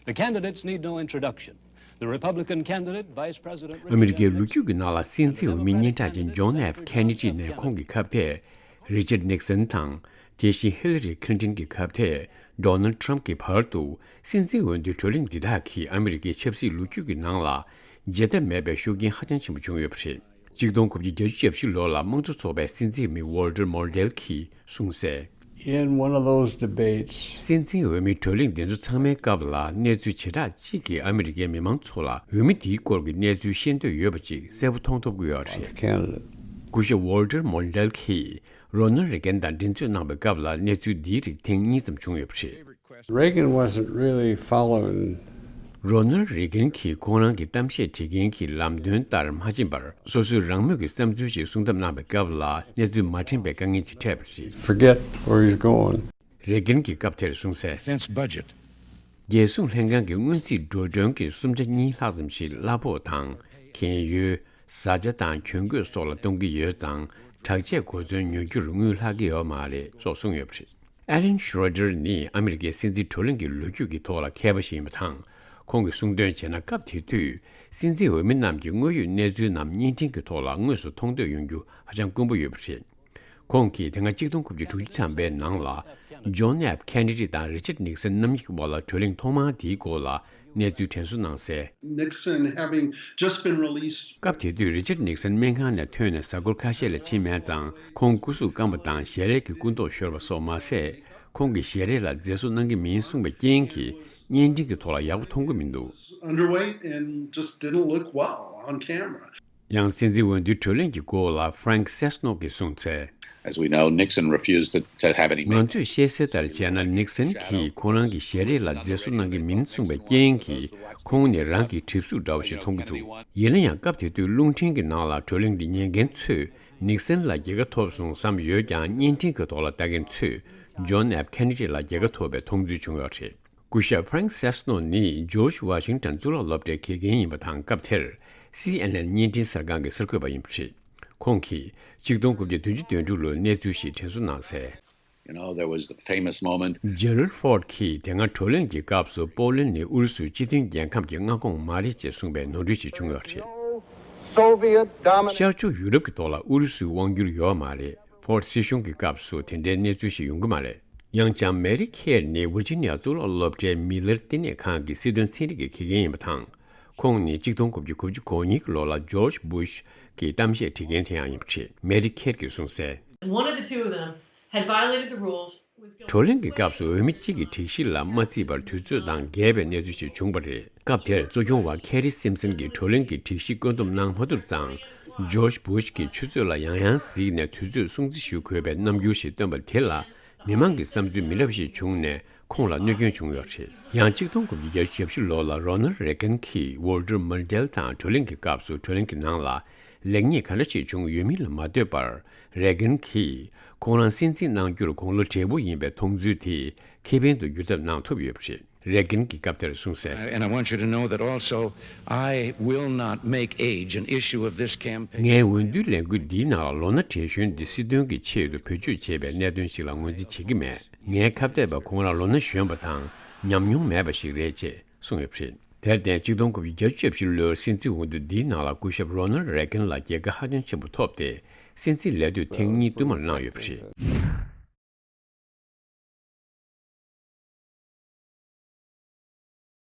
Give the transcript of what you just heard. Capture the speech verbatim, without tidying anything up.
The candidates need no introduction. The Republican candidate, Vice President ཨ་མི་རི་ཀའི་ལོ་རྒྱུས་ཀྱི་ནང་ལ་སྲིད་འཛིན་འོས་མི་སྙན་གྲགས་ཅན་ཇོན་ཨེཕ་ཁེ་ནེ་ཌི་ནས་ཁོང་གི་ཁ་གཏད་རི་ཅར་ནིག་སན་དང་། དེ་བཞིན་ཧི་ལ་རི་ཁི་ལིན་ཏོན་གྱི་ཁ་གཏད་ཌོ་ནལ་ཊམ་གྱི་བར་དུ་སྲིད་འཛིན་འོས་བསྡུའི་བགྲོ་གླེང་འདི་དག་གིས་ཨ་མི་རི་ཀའི་ཆབ་སྲིད་ལོ་རྒྱུས་ཀྱི་ནང་ལ་བརྗེད་ཐབས་མེད་པའི་ཤུགས་རྐྱེན་ཧ་ཅང་ཆེན་པོ་བྱུང་ཡོད་པ་རེད། གཅིག་སྟོང་དགུ་བརྒྱ་བརྒྱད་ཅུ་གྱ་བཞི་ལོ་ལ་དམངས་གཙོ་ཚོགས་པའི་སྲིད་འཛིན་མི་ཝོལ་ཊར་མོན་ཌེལ་གྱིས་གསུངས་གསལ། In one of those debates, སྲིད་འཛིན་འོས་མིའི་བགྲོ་གླེང་འདི་ཚོ་ཚང་མའི་སྐབས་ལ་གནས་ཚུལ་བྱེ་བྲག་གཅིག་གིས་ཨ་མི་རི་ཀའི་མི་མང་ཚོ་ལ་འོས་མི་འདིའི་སྐོར་གྱི་གནས་ཚུལ་ཤེས་འདོད་ཡོད་པ་ཅིག་གསལ་པོ་མཐོང་ཐུབ་ཀྱི་ཡོད་རེད། Candidate. སྐུ་ཞབས་ཝོལ་ཊར་མོན་ཌེལ་གྱིས་རོ་ནལ་རེ་གན་དང་འགྲན་རྩོད་གནང་བའི་སྐབས་ལ་གནས་ཚུལ་འདིའི་རིགས་ཐེངས་གཉིས་ཙམ་བྱུང་ཡོད་པ་རེད། Reagan wasn't really following. རོ་ནལ་རེ་གན་གྱིས་ཁོང་རང་གི་གཏམ་བཤད་བྱེད་མཁན་གྱི་ལམ་སྟོན་ལྟར་མ་ཕྱིན་པར་སོ་སོའི་རང་མོས་ཀྱི་བསམ་ཚུལ་ཞིག་གསུང་ཐབས་གནང་བའི་སྐབས་ལ་གནས་ཚུལ་མ་དྲན་པའི་དཀའ་ངལ་ཅིག་འཕྲད་པ་རེད། Forget where he's going. རེ་གན་གྱིས་སྐབས་དེར་གསུངས་གསལ། Defense budget. རྒྱལ་སྲུང་ལྷན་ཁང་གི་སྔོན་རྩིས་འགྲོ་གྲོན་གྱི་གསུམ་ཆ་གཉིས་ལྷག་ཙམ་ཞིག་གླ་ཕོགས་དང་གན་ཡོལ། བཟའ་བཅའ་དང་གྱོན་གོས་སོགས་ལ་གཏོང་གི་ཡོད་ཙང་དྲག་ཆས་གོ་མཚོན་ཉོ་རྒྱུར་དངུལ་ལྷག་གི་ཡོད་མ་རེད་སོགས་གསུངས་ཡོད་པ་རེད། ཨ་ལན་ཤི་རོ་ཇར་ནི་ཨ་མི་རི་ཀའི་སྲིད་འཛིན་བགྲོ་གླེང་གི་ལོ་རྒྱུས་ཀྱི་ཐོག་ལ་མཁས་པ་ཞིག་ཡིན་པ་དང་། ཁོང་གིས་གསུངས་དོན་བྱས་ན་སྐབས་དེ་དུས་སྲིད་འཛིན་འོས་མི་རྣམས་ཀྱི་དངོས་ཡོད་གནས་ཚུལ་རྣམས་བརྙན་འཕྲིན་གྱི་ཐོག་ལ་དངོས་སུ་མཐོང་འདོད་ཡོང་རྒྱུ་ཧ་ཅང་དཀོན་པོ་ཡོད་པ་རེད། ཁོང་གིས་དེ་སྔ་གཅིག་སྟོང་དགུ་བརྒྱ་དྲུག་ཅུ་ཐམ་པའི་ནང་ལ་ཇོན་ཨེཕ་ཁེ་ནེ་ཌི་དང་རི་ཅར་ནིག་སན་རྣམ་གཉིས་ཀྱི་དབར་ལ་བགྲོ་གླེང་ཐོག་མར་དེའི་སྐོར་ལ་གནས་ཚུལ་དྲན་གསོ་གནང་གསལ། Nixon having just been released. སྐབས་དེ་དུས་རི་ཅར་ནིག་སན་སྨན་ཁང་ནས་ཐོན་ནས་གཟའ་འཁོར་ཁ་ཤས་ལས་ཕྱིན་མེད་ཙང་ཁོང་སྐུ་གཟུགས་སྐམ་པ་དང་ཞལ་རས་ཀྱི་སྐུ་མདོག་ཤོར་བ་སོགས་མ་ཟད། ཁོང་གི་ཞལ་རས་ལ་མཛེས་བཟོ་གནང་གི་མིན་གསུངས་པའི་རྐྱེན་གྱིས་བརྙན་འཕྲིན་གྱི་ཐོག་ལ་ཡག་པོ་མཐོང་གི་མི་འདུག Underway and just didn't look well on camera. ཡང་སྲིད་འཛིན་འོས་བསྡུའི་བགྲོ་གླེང་གི་སྐོར་ལ་Frank Sesno གིས་གསུངས་ཚེ། As we know, Nixon refused to, to have any. ང་ཚོས་ཤེས་གསལ་ལྟར་བྱས་ན་ནིག་སན་གྱིས་ཁོ་རང་གི་ཞལ་རས་ལ་མཛེས་བཟོ་གནང་གི་མིན་གསུངས་པའི་རྐྱེན་གྱིས་ཁོང་ནི་རང་གི་གྲིབ་གཟུགས་འདྲ་བོ་ཞིག་མཐོང་གི་འདུག་ཡིན་ན་ཡང་སྐབས་དེ་དུས་རླུང་འཕྲིན་གྱི་ནང་ལ་བགྲོ་གླེང་འདི་ཉན་མཁན་ཚོས་ནིག་སན་ལ་རྒྱལ་ཁ་ཐོབ་སོང་བསམ་ཡོད་ཀྱང་བརྙན་འཕྲིན་གྱི་ཐོག་ལ་ལྟ་མཁན་ཚོས་ཇོན་ཨེཕ་ཁེ་ནེ་ཌི་ལ་རྒྱལ་ཁ་ཐོབ་པའི་མཐོང་ཚུལ་བྱུང་ཡོད་རེད། སྐུ་ཞབས་Frank Sesno ནི་George Washington གཙུག་ལག་སློབ་གྲྭའི་དགེ་རྒན་ཡིན་པ་དང་སྐབས་དེར་སི་ཨེན་ཨེན་བརྙན་འཕྲིན་གསར་ཁང་གི་གསར་འགོད་པ་ཡིན་པ་རེད། ཁོང་གིས་གཅིག་སྟོང་དགུ་བརྒྱ་བདུན་ཅུ་དོན་དྲུག་ལོའི་གནས་ཚུལ་ཞིག་དྲན་གསོ་གནང་གསལ། You know, there was the famous moment. Gerald Ford གིས་དེ་སྔ་བགྲོ་གླེང་གི་སྐབས་སུ་པོ་ལན་ནི་ཨུ་རུ་སུའི་སྤྱི་མཐུན་རྒྱལ་ཁམས་ཀྱི་མངའ་ཁོངས་མ་རེད་ཅེས་གསུངས་པའི་ནོར་འཁྲུལ་ཞིག་བྱུང་ཡོད་རེད། Soviet domination. ཤར་ཕྱོགས་ཡུ་རོབ་ཀྱི་ཐོག་ལ་ཨུ་རུ་སུའི་དབང་སྒྱུར་ཡོད་མ་རེད། ཧྥོར་སྲིད་གཞུང་གི་སྐབས་སུ་དེ་འདྲའི་གནས་ཚུལ་ཞིག་ཡོང་གི་མ་རེད། ཡང་ཅང་མེ་རི་ཁེར་ནི་ཝིར་ཇི་ནི་ཡ་གཙུག་ལག་སློབ་གྲྭའི་མི་ལར་བསྟི་གནས་ཁང་གི་སྲིད་དོན་ཚན་རིག་གི་དགེ་རྒན་ཡིན་པ་དང་། ཁོང་ནི་གཅིག་སྟོང་དགུ་བརྒྱ་དགུ་བཅུ་གོ་གཉིས་ཀྱི་ལོ་ལ་ཇོརྗ་སྦུ་ཤ་གི་གཏམ་བཤད་བྲིས་མཁན་དེ་ཡང་ཡིན་པ་རེད། མེ་རི་ཁེར་གྱིས་གསུངས་གསལ། One of the two of them had violated the rules, was guilty. བགྲོ་གླེང་གི་སྐབས་སུ་འོས་མི་གཅིག་གིས་སྒྲིག་གཞི་ལ་མ་བརྩིས་པར་དུས་ཚོད་དང་འགལ་བའི་གནས་ཚུལ་ཞིག་བྱུང་བ་རེད། སྐབས་དེར་གཙོ་སྐྱོང་བ་ཁེ་རི་སིམ་སན་གྱིས་བགྲོ་གླེང་གི་སྒྲིག་གཞི་བཀོད་འདོམས་གནང་མ་ཐུབ་ཙང་། ཇོརྗ་སྦུ་ཤ་གིས་ཆུ་ཚོད་ལ་ཡང་ཡང་གཟིགས་ནས་དུས་ཚོད་སྲུང་བརྩི་ཞུ་དགོས་པའི་རྣམ་འགྱུར་ཞིག་སྟོན་པ་དེ་ལ་མི་མང་གི་བསམ་ཚུལ་མི་འདྲ་བ་ཞིག་བྱུང་ནས་ཁོང་ལ་གནོད་སྐྱོན་བྱུང་ཡོད་རེད། ཡང་གཅིག་སྟོང་དགུ་བརྒྱ་བརྒྱད་ཅུ་གྱ་བཞི་ལོ་ལ་རོ་ནལ་རེ་གན་གྱིས་ཝོལ་ཏར་མོན་ཌེལ་དང་བགྲོ་གླེང་གི་སྐབས་སུ་བགྲོ་གླེང་གི་ནང་ལ་ལེགས་ཉེས་ག་འདྲ་ཞིག་བྱུང་ཡོད་མིན་ལ་མ་ལྟོས་པར། རེ་གན་གྱིས་ཁོང་རང་སྲིད་འཛིན་གནང་རྒྱུར་དགུང་ལོ་བགྲེས་པོ་ཡིན་པའི་མཐོང་ཚུལ་དེ་ཁེ་ཕན་དུ་བསྒྱུར་ཐབས་གནང་ཐུབ་ཡོད་པ་རེད། རེ་གན་གྱིས་སྐབས་དེར་གསུངས་གསལ། And I want you to know that also, I will not make age an issue of this campaign. ངས་འོས་བསྡུའི་ལས་འགུལ་འདིའི་ནང་ལ་ལོ་ན་བགྲེས་གཞོན་འདི་སྲིད་དོན་གྱི་ཆེད་དུ་བེད་སྤྱོད་བྱས་པའི་གནད་དོན་ཞིག་ལ་ངོས་འཛིན་བྱེད་ཀྱི་མེད། ངའི་ཁ་གཏད་པ་ཁོང་རང་ལོ་ན་གཞོན་པ་དང་ཉམས་མྱོང་མེད་པ་ཞིག་རེད་ཅེས་གསུངས་ཡོད་པ་རེད། དེར་བརྟེན་གཅིག་སྟོང་དགུ་བརྒྱ་བརྒྱད་ཅུ་གྱ་བཞི་ལོའི་སྲིད་འཛིན་འོས་བསྡུ་འདིའི་ནང་ལ་སྐུ་ཞབས་རོ་ནལ་རེ་གན་ལ་རྒྱལ་ཁ་ཧ་ཅང་ཆེན་པོ་ཐོབ་སྟེ་སྲིད་འཛིན་ལས་དུས་ཐེངས་གཉིས་བསྟུད་མར་གནང་ཡོད་པ་རེད།